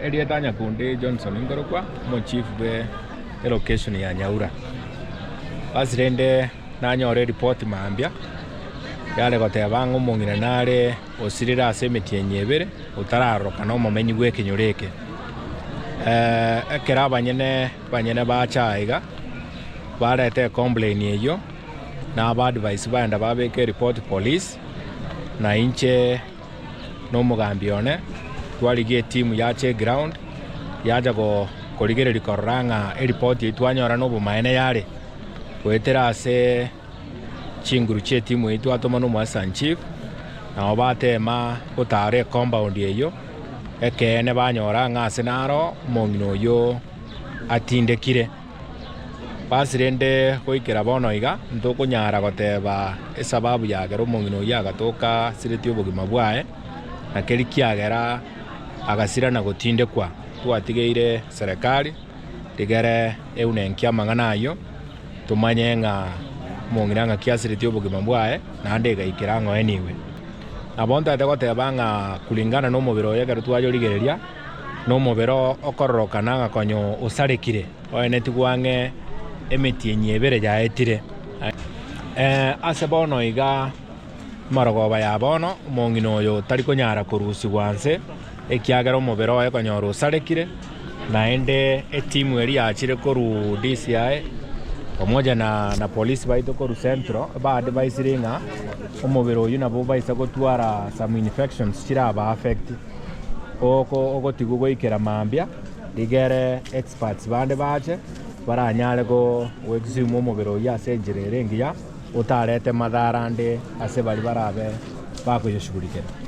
Erieta Nyakundi Johnson nkorokwa omochief bwe elocation ya Nyaura. Basi rende nanyora eripoti mambia yare goteba ng'a omong'ina nare osirire ase emetienyi ebere otararorokana omomenyi bw'ekenyoro eke. Ekero abanyene banyene bacha aiga bareta ecomplain eyio na aba advise baenda babeka eripoti police na inche na omogambi one twarigia etimu yacha eground yacha korigereria korora ng'a eripoti eyio twanyora na obomaene yare goetera ase chinguru chi'etimu eyio twatoma na omoassistant chief nabo batema gotara ecompound eyio ekeene banyora ng'a ase naro omong'ina oyio atindekire. Basi rende goikera bono iga, ntokonyara goteba esababu yagera omong'ina oyio agatoka asiretie obogima bwaye, na keria kiagera agasira na gotindekwa. Twatigeire serekari rigere eunenkie amang'ana ayio, tomanye ng'a omong'ina ng'aki asiretie obogima bwaye, naende egaikera ng'a oenigwe. Nabo ntagete goteba ng'a kulingana nomobere oye ekero twayorigereria, nomobere okororokana ng'a konya osarekire, oenetigwe ang'e emetienyi ebere yaetire. Ase bono iga amarogoba ya bono, omong'ina oyo tari konyara korusigwa nse, ekiagera omobere oye konyora osarekire, naende etimu eria yachire korwa DCI pamoja na polisi baito korwa Central, ba advisire ng'a omobere oyio nabo obaisa gotwara some infections chiraba affect. Ogotigwa goikera mambia, rigere experts bande bache baranyare goexhume omobere oyio ase enchera ere engiya, otarete madhara ande ase baria barabe bakoyoshughulikera.